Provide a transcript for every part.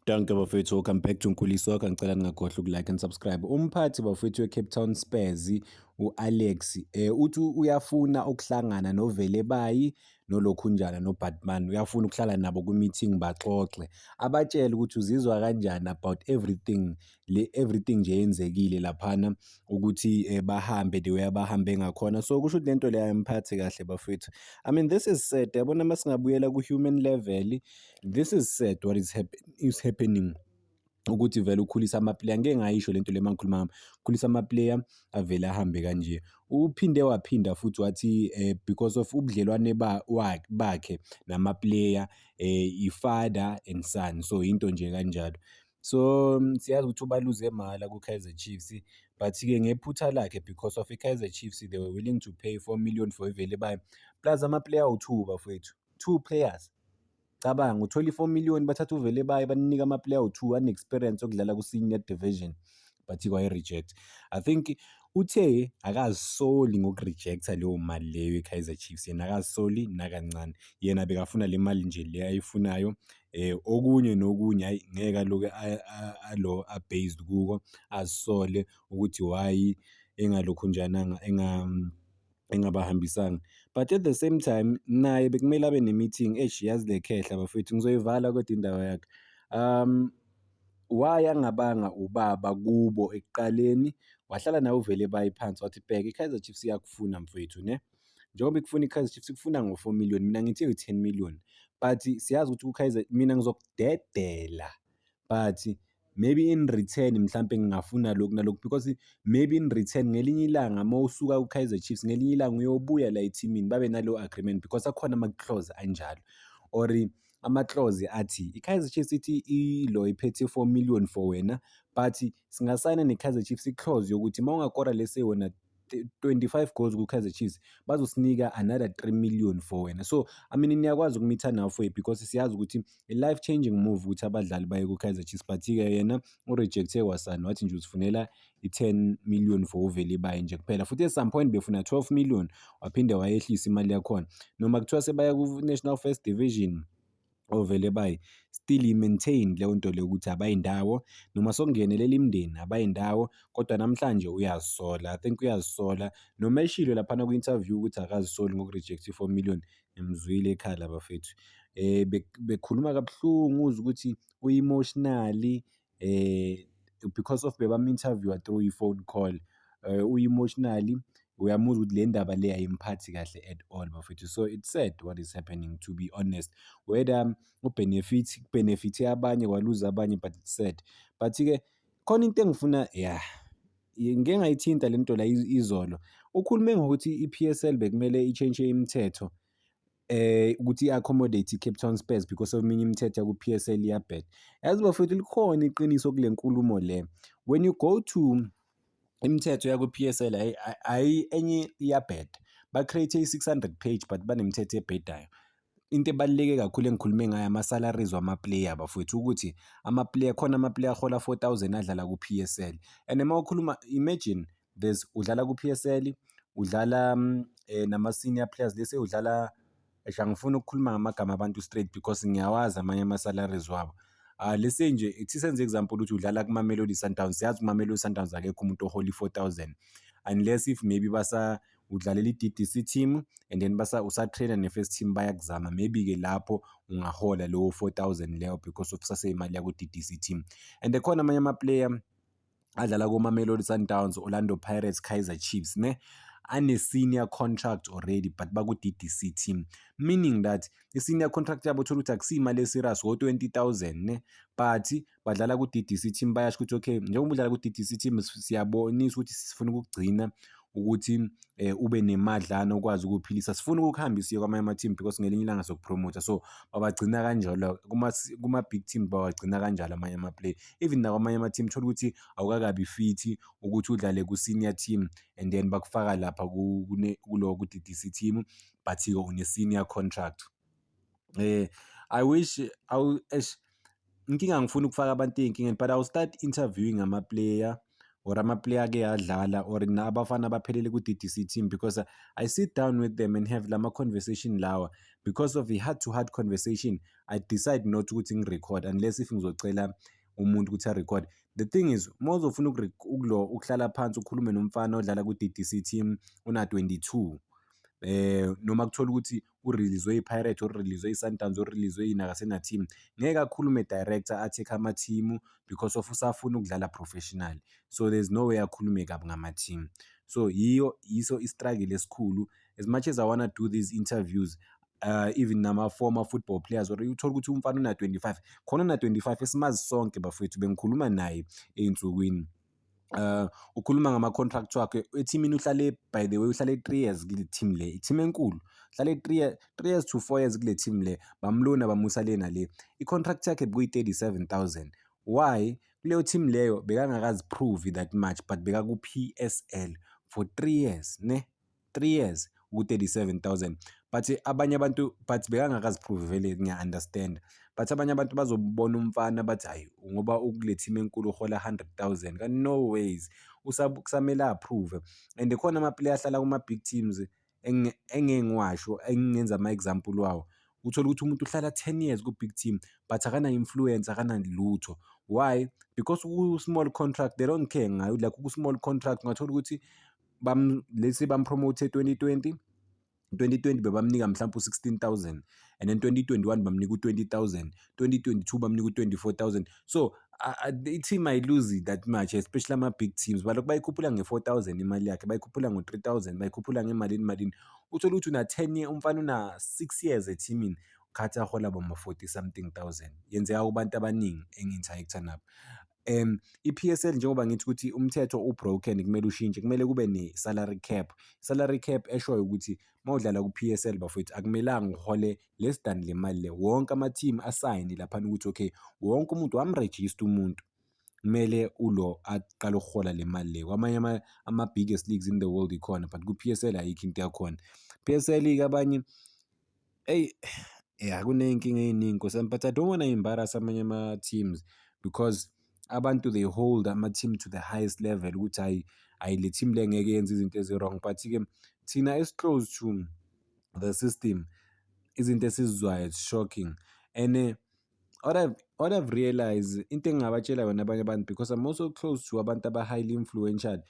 Danke bafethu, welcome back to Nkuli Soccer. Ngicela ningakhohlwa uku-like and subscribe. Umphathi bafethu we-Cape Town Spurs u-Alex uthi uyafuna ukuhlangana noVelebayi nolokhunjana noBatman, uyafuna ukuhlala nabo kwi-meeting baxoxe, abatshele ukuthi uzizwa kanjani about everything le everything nje eyenzekile laphana ukuthi bahambe the way abahambe ngakhona. So kusho ukuthi lento leyo ayimphathi kahle bafethu. I mean, this is sad, yabona, masingabuyela ku-human level, this is sad what is happening, ukuthi vele ukhulisa ama-player. Ngeke ngayisho lento le mangikhuluma ngami, ukhulisa ama-player avele ahambe kanje. Uphinde waphinda futhi wathi because of ubudlelwane bakhe nama-player, i-father and son, so into nje kanjalo. So siyazi ukuthi ubaluze mahhala ku-Kaizer Chiefs, but-ke ngephutha lakhe, because of i-Kaizer Chiefs, they were willing to pay 4 million for iVelebayi plus ama-player awu-two bafowethu, two players. Cabanga uthola i-4 million, bathatha uVelebayi, banika ama-player awu-two ane-experience yokudlala ku-senior division, but wayi-reject. I think uthe akazisoli ngoku-reject-a leyo mali leyo ye-Kaizer Chiefs, yena akazisoli nakancane. Yena bekafuna le mali nje le ayifunayo, okunye nokunye hhayi ngeke aloku alo a-based kuko azisole ukuthi why engalokhunjananga, engabahambisanga. But at the same time naye bekumele abe ne-meeting. Eish, yazi le khehla bafethu, ngizoyivala kodwa indaba yakhe. Why angabanga ubaba kubo ekuqaleni, wahlala naye uVelebayi phansi, wathi, "Bheka, i-Kaizer Chiefs iyakufuna mfowethu, ne? Njengoba ikufuna i-Kaizer Chiefs, ikufuna ngo-4 million, mina ngithe u-10 million, but siyazi ukuthi ku-Kaizer mina ngizokudedela, but maybe in return mhlampe ngingafuna lokhu nalokhu, because maybe in return ngelinye ilanga mawusuka ku-Kaizer Chiefs, ngelinye ilanga uyobuya la ethimini, babe naleyo agreement," because akhona ama-clause anjalo or ama-clause athi i-Kaizer Chiefs ithi ilo iphethe 4 million for wena, but singasayina ne-Kaizer Chiefs i-clause yokuthi uma ungakora lese wena 25 goals ku-Kaizer Chiefs, bazosinika another 3 million for wena. So I mean, niyakwazi uku-meet-a halfway, because siyazi ukuthi i-life changing move ukuthi abadlali baye ku-Kaizer Chiefs. But-ke yena u-reject-e kwasani, wathi nje uzifunela i-10 million for uVelebayi nje kuphela. Futhi at some point befuna 12 million, waphinde wayehlisa imali yakhona. Noma kuthiwa sebaya ku-National First Division oVelebayi, still he maintained leyo nto leyo ukuthi abayindawo, noma sokungenelela imindeni abayindawo. Kodwa namhlanje uyazisola, I think uyazisola, noma eshilo laphana kwi-interview ukuthi akazisoli ngoku-reject i-4 million. Ngimzwile ekhala bafethu, bekhuluma kabuhlungu, uzwe ukuthi uyi-emotionally, because of bebam-interview-a through i-phone call, uyi-emotionally, uyamuzwa ukuthi le ndaba le ayimphathi kahle at all bafethu. So it's sad what is happening, to be honest, whether u-benefit ku-benefit-e abanye, kwaluza abanye, but it's sad. But-ke khona into engifuna, ya, ngike ngayithinta le nto la izolo. Ukhulume ngokuthi i-PSL bekumele i-change imithetho ukuthi i-accommodate i-Cape Town Spurs because of eminye imithetho yaku-PSL iyabheda. Yazi bafethu, likhona iqiniso kule nkulumo le. When you go to imithetho yaku-PSL, ayi, enye iyabheda. Ba-create i-600 page, but banemithetho ebhedayo. Into ebaluleke kakhulu engikhulume ngayo, ama-salaries wama-player bafowethu, ukuthi ama-player khona, ama-player ahola 4000 adlala ku-PSL. And uma ukhuluma, imagine there's udlala ku-PSL, udlala nama-senior players, lese udlala. Eish, angifuni ukukhuluma ngamagama abantu straight because ngiyawazi amanye ama-salaries wabo. Lese nje ithi senze example ukuthi udlala kuma-Mamelodi Sundowns. Siyazi kuma-Mamelodi Sundowns akekho umuntu ohola i-4000 unless if maybe basa udlalela i-DDC team and then basa usa-trainer ne-first team, bayakuzama, maybe-ke lapho ungahola lowo 4000 leyo because of kusaseyimali yaku-DDC team. And khona amanye ama-player adlala kuma-Mamelodi Sundowns, Orlando Pirates, Kaizer Chiefs, ne, ane-senior contract already, but baku-DDC team, meaning that i-senior contract yabo uthola ukuthi akusiyo imali e-serious, o-20 000 ne, but badlala ku-DDC team. Bayasho ukuthi okay, njengoba udlala ku-DDC team, siyabonisa ukuthi sifuna ukukugcina ukuthi ube nemadlana ukwazi ukuphilisa, sifuna ukukuhambisa uye kwamanye ama-team because ngelinye ilanga soku-promote. So babagcina kanjalo kuma-big team, babagcina kanjalo amanye ama-player. Even nakwamanye ama-team, thola ukuthi awukakabi fit ukuthi udlale ku-senior team and then bakufaka lapha kulo ku-DDC team, but-ke une-senior contract. I wish, eish, inkinga angifuni ukufaka abantu ey'nkingeni, but I will start interviewing ama-player. Or ama-player ake adlala or abafana abaphelele ku-D_D_C team, because I sit down with them and have lama conversation lawa. Because of i-heart to heart conversation, I decide not ukuthi ngi-record unless if ngizocela umuntu ukuthi a-record. The thing is, uma uzofuna ukuhlala phansi ukhulume nomfana odlala ku-D_D_C team una-22, noma kuthola ukuthi u-release-we i-Pirates or u-release-we i-Sundowns or u-release-we yini, akasena team, ngeke akhulume direct a-attack ama-team because of usafuna ukudlala professional. So there's no way akhulume kabi ngama-team. So yiyo yiso i-struggle esikhulu. As much as I wanna do these interviews, even nama-former football players, or uthole ukuthi umfana una-25 khona, una-25 esimazi sonke bafowethu, bengikhuluma naye ey'nsukwini, ukhuluma ngama-contract wakhe ethimini. Uhlale, by the way, uhlale 3 years kule team le, i-team enkulu. Uhlale 3 years to 4 years kule team le, bamlona bamusa le nale. I-contract yakhe bekuyi-37,000. Why? Kuleyo team leyo bekangakazi-prove that much, but bekaku-PSL for 3 years, ne, 3 years ku-37,000. But abanye abantu, but bekangakazi-prove vele, ngiya-understand, but abanye abantu bazobona umfana bathi, "Hhayi, ngoba ukule team enkulu uhola 100,000." Kanti no ways, kusamele a-prove. And khona ama-player ahlala kuma-big teams engeke ngiwasho, engingenza ama-example wawo. Uthole ukuthi umuntu uhlala 10 years ku-big team, but akana-influence, akanalutho. Why? Because ku-small contract they don't care ngayo. Like ku-small contract ungathola ukuthi let's say bam-promote 2020, 2020 bebamnika mhlawumbe u-16,000, and then 2021 bamnika u-20,000, 2022 bamnika u-24,000. So i-team ayiluzi that much, especially ama-big teams. Balokhu bayikhuphula nge-4,000 imali yakhe, bayikhuphula ngo-3,000, bayikhuphula ngemalini malini. Uthole ukuthi una-10 year, umfana una-6 years ethimini, khathi ahola boma-40 something thousand. Yenzeka kubantu abaningi engi-interact-a nabo. I-PSL, njengoba ngithi ukuthi umthetho u-broken, kumele ushintshe, kumele kube ne-salary cap. Salary cap eshoyo ukuthi mawudlala ku-PSL, bafowethu, akumelanga uhole less than le mali le. Wonke ama-team asayine laphana ukuthi okay, wonke umuntu wamrejista, umuntu kumele ulo aqale ukuhola le mali le. Kwamanye ama-biggest leagues in the world ikhona, but ku-PSL ayikho into yakhona. PSL-ke abanye, eyi ya, kuney'nkinga ey'ningi nkosi yami, but I don't wanna embarrass amanye ama-teams because abantu, they hold ama-team to the highest level ukuthi hhayi hhayi, le team le ngeke yenze izinto ezi-wrong. But-ke thina esi-close to the system, izinto esizizwayo, it's shocking. And what I've realized, into engingabatshela yona abanye abantu, because I'm also close to abantu aba-highly influential,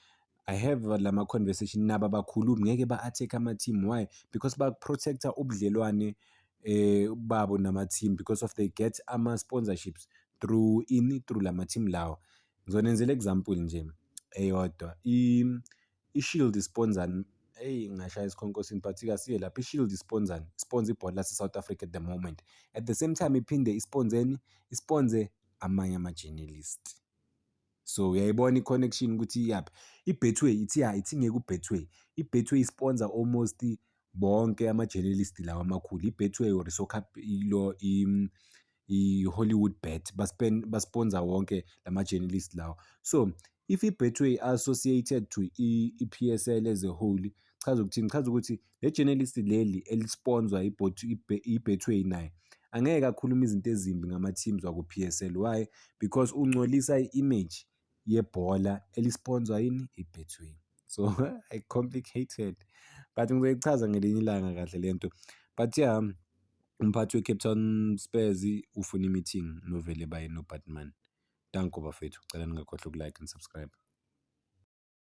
I have lama conversation nabo, abakhulumi, ngeke ba-attack ama-team. Why? Because ba-protect-a ubudlelwane babo nama-team, because of they get ama-sponsorships through ini, through lama-team lawa. Ngizonenzela example nje eyodwa. I-Shield sponsor, eyi, ngingashaya isikhonkosini, but-ke asiye lapho. I-Shield sponsor, sponsor ibhola lase-South Africa at the moment. At the same time iphinde isponseni, isponse amanye ama-journalist. So uyayibona i-connection ukuthi iyaphi. I-Betway ithi ya, ithi ngeke u-Betway, i-Betway sponsor almost bonke ama-journalist lawa amakhulu, i-Betway or i-soccer ilo, i-Hollywood Bet, ba-sponsor wonke lama-journalist lawa. So if i-Betway associated to i-PSL as a whole, chaza ukuthini? Chaza ukuthi le journalist leli elisponsor i-Betway naye angeke akhulume izinto ezimbi ngama-teams waku-PSL. Why? Because ungcolisa i-image yebhola elisponsor yini? I-Betway. So complicated, but ngizoyichaza ngelinye ilanga kahle lento. But yeah, umphathi we-Cape Town Spurs ufuna i-meeting noVelebayi noBaartman. Danko bafethu, cela ningakhohlwa uku-like and subscribe.